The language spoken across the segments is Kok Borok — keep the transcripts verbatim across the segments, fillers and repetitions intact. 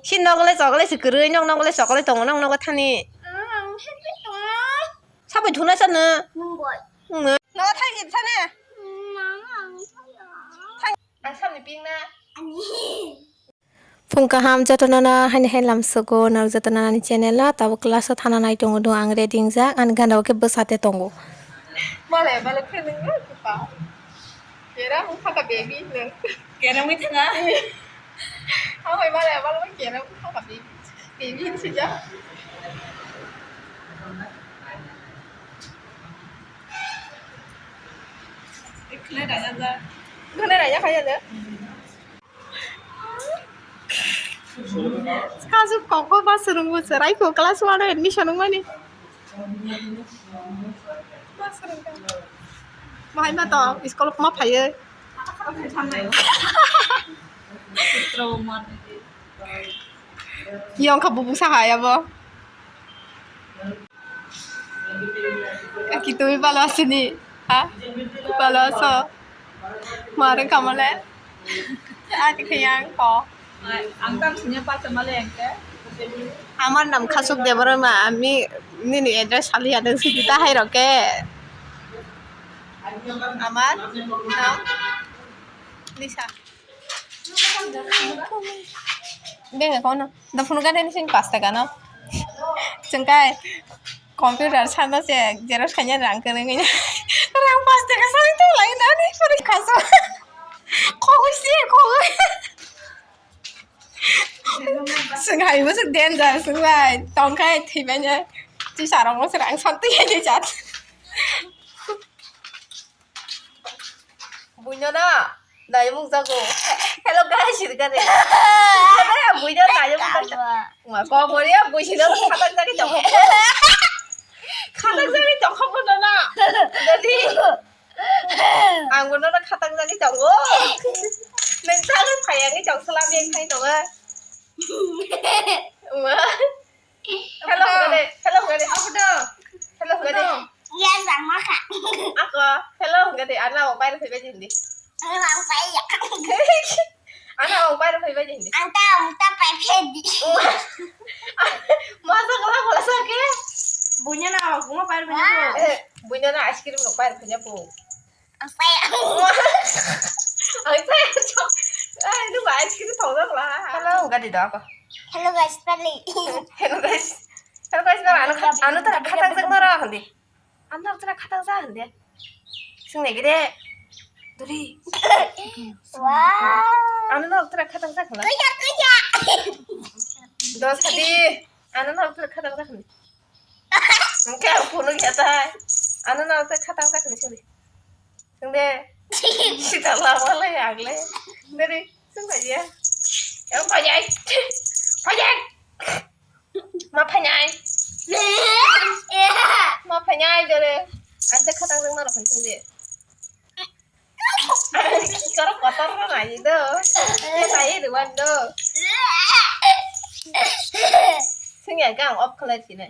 Si nogo le chocolate se kwrwi, nok nogo le chocolate tongo, nok nogo thani. Ang happy tongo. Sabai thuna sana. Nung bai. Nogo thai se sana. Nang ang thai. Ang samni ping na. Ani. Phung kaham jotono no haini hai lamsogo norok jotono ani channel o tabuk class o thana nai tongo do ang ready wngjak ani gana o khe bwsa te tongo. Male male khe nung pa. Kera mung thaka baby nung. Kera mui thanga. Amai male male kera mung thaka baby. Baby sijak. Khwlai raya jak. Khwlai raya kha ya de. Kasu kokko ba swrwngwi chwrai kho class one o admission wngmani. Ba swrwngkha. Bahai ma tong school ma phaiwi. Yong kha bubuk sa hai abo. Aki tumi balo asini? Ha? Balo aso? Marwng kamale? Aki khayang ko. Ang tam sinya pa chamale engke. Amar nam Khasuk Debbarma, ami nini address sali ya nang sidi ta hai roke. Amar nam Lisa. Beng kono da phunu gana ni sing pas taka no. Chwng kai computer sana se xerox khaina rang kwrwngwi rang pas taka sari to lai na ni pori khaso. Khogwi se khogwi. Chwng hai bwswk danger chwng bai tong khai thwi bai na. Twi sarong bwswk rang santi hai jat. Buino na nai mung jago. Hello guys, sir gani. Hello ya buino nai mung jago. Ma ko boria buino khatak jagi tong. Khatak jagi tong ko na. Jadi ang bono khatak jagi tong. Neng salu khayangi tong salam yang khai tong. Ma. Hello, gade. Hello, gade. Apa tu? Hello, gade. Iya, sama kak. Ako, hello, gade. Ana, mau bayar pay baje hindi. Mau bayar. Ana, mau bayar pay baje hindi. Anta, anta pay pay di. Masa kalau kalau sakit. Bunya na, aku mau bayar punya bu. Eh, bunya na ice cream mau bayar punya bu. Ang saya. Ang saya chok. Ay, ano ba? Ice cream thok thok la. Hello, gadi da ako. Hello guys, pali. Hello guys. Hello guys, na ano ano tara khatang jak mara hindi. Ano tara khatang jak hindi. Sing lagi deh. Duri. Wow. Ano tara khatang jak hindi. Kuya kuya. Dos hadi. Ano tara khatang jak hindi. Angke ang phunuk ya tai. Ano na te khatang tak ni sini. Sende. Sita la wale agle. Dari sung aja. Yang pajai. Pajai. Ma pajai. Ma pajai dore. Ante khatang tak maro kan sende. Koro kotor no nai do. Nai do wan do. Sing ya gang off khalai sini.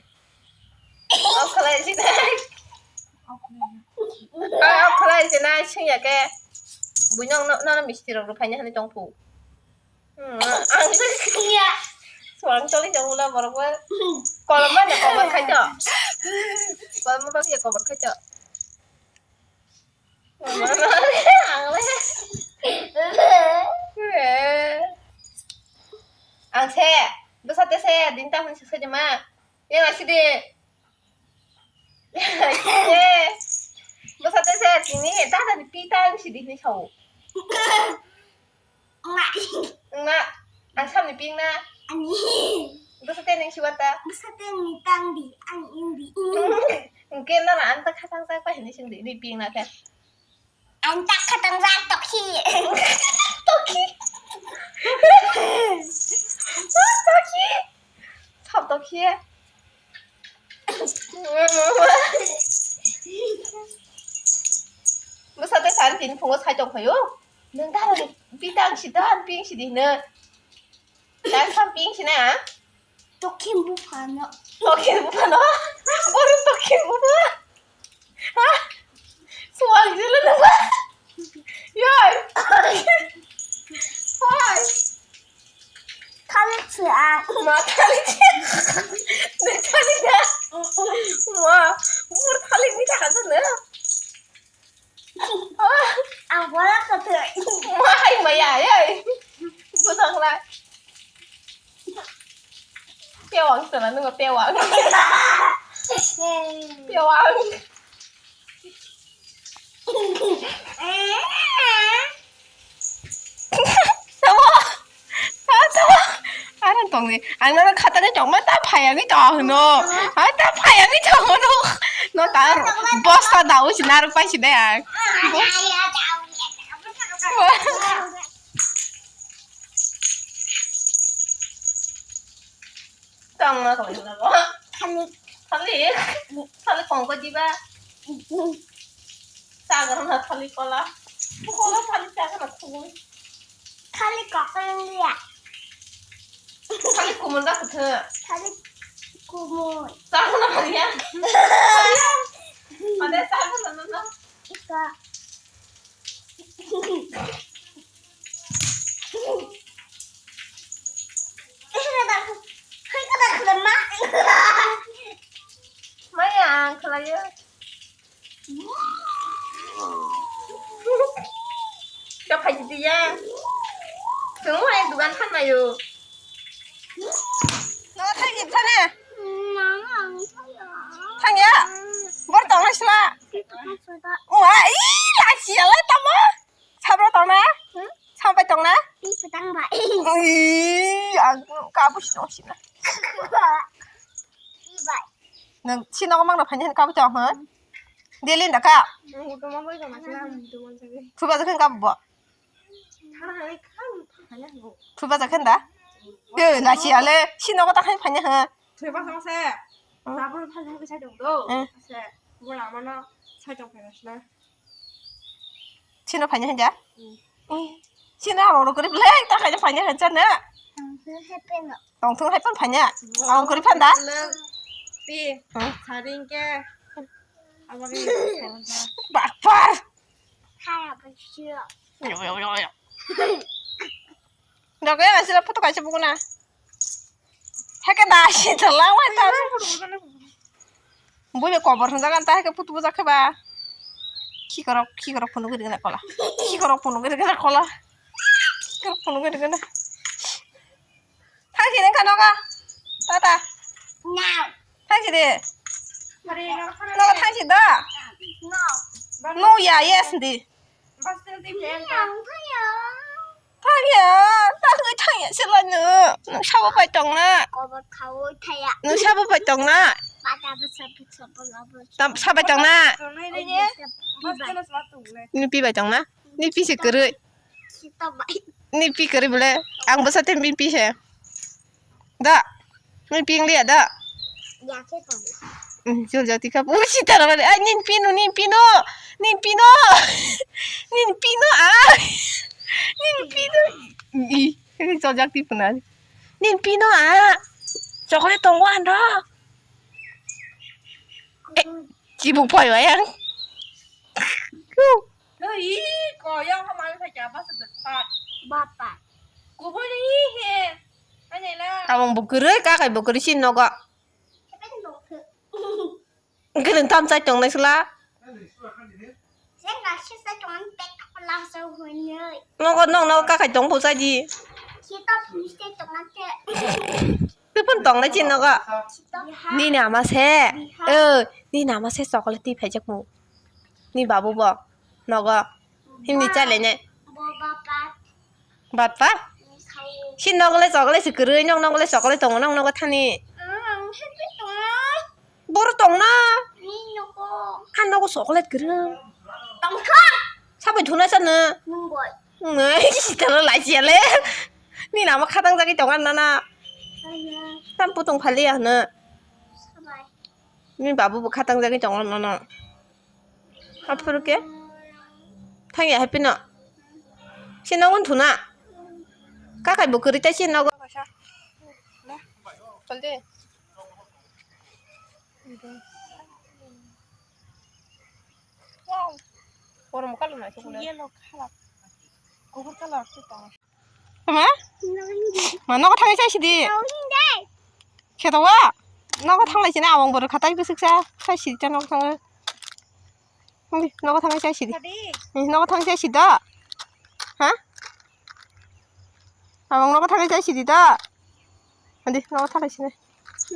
Off khalai sinai. Off khalai sinai sing ya ke. Buino no no misti rok ruphaini hani tong phu. Hmm, ang ya. Suang choli jong ula borok ba. Kolom ba ne kobor khai to. Kolom ba ya kobor khai to. Ang le. Ang se. Bwsa te se din ta hwn se ma. Yang asidi. Bwsa te se tini dada ni pi ta ang sidi ni sao. Nga. Nga. Ang samni ping na. Ani. Bwsa te ning siwata. Bwsa te ni tang di ang ing di. Engke na na ang ta khatang ta pa hini sing di ni ping na khe. Ang ta khatang jak tokhi. Tokhi. Tokhi. Sab tokhi. Bwsa te san tin phungo sai tong phaio. Nang ta ri pitang si dan ping si di na. Dan sam ping si na. Tokhi buphano. Tokhi buphano. Boru tokhi bupha. Ha? Sual jilo na ba? Yoi. Hoi. Thalik se ang. Ma thalik se. Nang thalik da. Ma, bur thalik ni thaka sano. Ang bola khathai. Ma hai maya, ai. Bujang la. Pewang sala nungo pewang. Pewang. Tamo. Tamo, tamo. Arang tongni. Ang nang khatani tongma ta phayani tong hwno. Ha ta phayani tong hwno. No ta bosta da usi naruk pai si de ang. Tang na kami na ba. Thalik. Thalik. Thalik kong ko diba. Sagar na thalik kola. Kola thalik sagar na thalik. Thalik kok ko yang dia. Thalik kumun da kuthe. Thalik kumun. Sagar na Maria. Maria. Ada sagar na na. Ika. Maya ang khlaio. Kya phai di ya. Tunggu hai dukan kan mayo. No thang ni thane. Thang ya. Bor tong sila. Wah, ih, lachia lai tamo. Sabra tong na? Hmm? Sampai tong na? Ih, petang bai. Ih, ang kabu si tong sina. Ih, bai. Nang si nogo mang na phanya kabu tong ha? Delin da ka? Ang uto mang bai ka masina, ang uto mang sabi. Thuba jakan kabu bo? Thara hai kan, thara hai bo. Thuba jakan da? Yo, lachia le, si nogo ta hai phanya ha? Thuba sama se. Hmm. Sabra phanya ke sai tong do. Hmm. Se, bo lama no sai tong phanya sina. Sino phanya hanja? Hmm. Eh, sino abo ro kuri belai ta khaina phanya hanja na. Tongthung hai phan phanya. Abo kuri phan da? Ti. Hmm. Saring ke. Abo ke. Bakpar. Doge asila photo kaisa bukuna. Heke da si thala wai ta. Bui be kobor hwnjak ta heke putu bujak khe ba. Khikorok khikorok phunuk rikna kola. Khikorok phunuk rikna kola. Khikorok phunuk rikna. Thang si nang kha noga. Tata. Thang si de. Noga thang si da. No ya yes di. Thangya, thangwi thangya se laino. Nwng sabo bai tongna. Kobor khaui thaya. Nwng sabo bai tongna. Bata bwsa bwsa bwla bwsa. Tam sabai tongna. Tongnai rege. Bas keno sma tongnai. Nini pi bai tongna. Nini pi se kwrwi. Sita bai. Nini pi kwrwi bole. Ang bwsa te nini pi se. Da. Nini pi wng liya da. Ya khe tong. Hmm, jol jati kha. Ui, sita na mane. Ai, nini pi no, nini pi no. Nini pi no. Nini pi no, ah. Nini pi no. I, ini jol jati puna. Nini pi no, ah. Chocolate tongo ano. Eh, chibuk poi wayang. Ui, ko yang khamani phaikya basa de pa. Bapa. Kubuni he. Ane la. Tamung bukurui, kakai bukurui sin nogo. Sepen dokhe. Gilin tam chai tongnai sila. Sen ga shi sa tong pek kala sa hunye. Nogo nong nogo kakai tong bo chai di. Kita puni se tong na te. Tepon tongnai chin nogo. Kita. Nini ama se. Biha. Eh, nini ama se chocolate ti phaijak mu. Ni babu bo. Nogo. Himni chale ne. Bo bapa. Bapa? Sao. Si nogo le chocolate si kwrwi, nong nogo le chocolate tongo, nong nogo thani. Ang happy tongo. Boro tongna. Ni nogo. Han nogo chocolate kwrwi. Tongkha. Sabai thuna sana. Nung boi. Ngai, si tala lai si ale. Ni nama khatang jagi tongan nana. Aya. Tam putung phali ya na. Sabai. Ni babu bo khatang jagi tongo nono. Haphuru khe? Thangya happy no? Si nogo thuna? Kakai bo kwrwi tai si nogo. Chal de. Wow. Korom kalu na chukule. Yellow color. Kuhur color tu tong. Ama? Ma nogo thangwi chai sidi. Khe to wa. Nogo thanglai sini awang borok khatai bwswk sa. Chai sidi ta nogo thangwi. Hindi nogo thangwi chai sidi. Hindi nogo thangwi chai sidi. Ha? Awang nogo thangwi chai sidi da. Hindi nogo thanglai sini.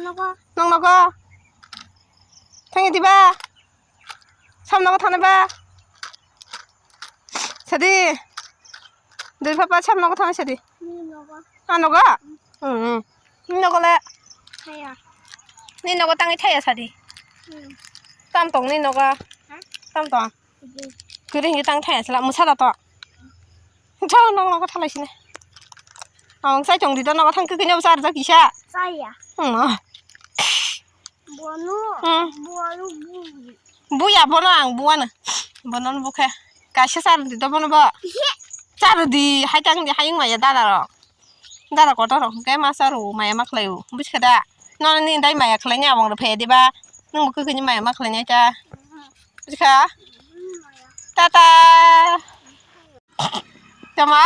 Nogo. Nong nogo. Thangwi diba. Sam nogo thangwi ba. Sadi. Dui papa sam nogo thangwi sadi. Ni nogo. Ah nogo. Hmm. Ni nogo le. Thaya. Ni nogo tangwi thaya sadi. Hmm. Tam tong ni nogo. Ha? Tam tong. Kiri hingi tang thaya sila musa da to. Chao nong nogo thalai sini. Ang sai tong di da nogo thang kikini bo sar da kisa. Saya. Hmm. Bono. Hmm. Bono bu. Buya bono ang buana. Bono bukhe. Kaisa sar di da bono bo. Sar di hai tang di hai maya dada ro. Dara kotor rok hwnkhe ma charo maya ma khlaio, buji kha da? Nono nini dai maya khlainai abong rok phaiya diba? Nwng bo kwkhwini maya ma khlainai ta, buji kha? Tata. Tama?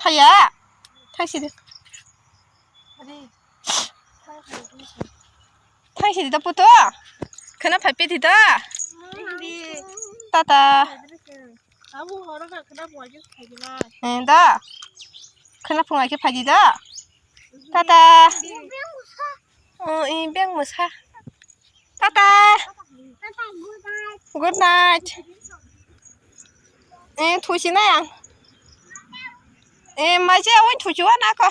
Thaya? Thaisidi. Thaisidi da puto? Khwna phai pidi da? Tata. Abo horo ka khwna buai khe phaidi na. Eh, da. Khwna phungai khe phaidi da. Tata. Oh, i beng musa. Tata. Good night. Eh, thusi na yang. Eh, maje awin thusi wa na ko.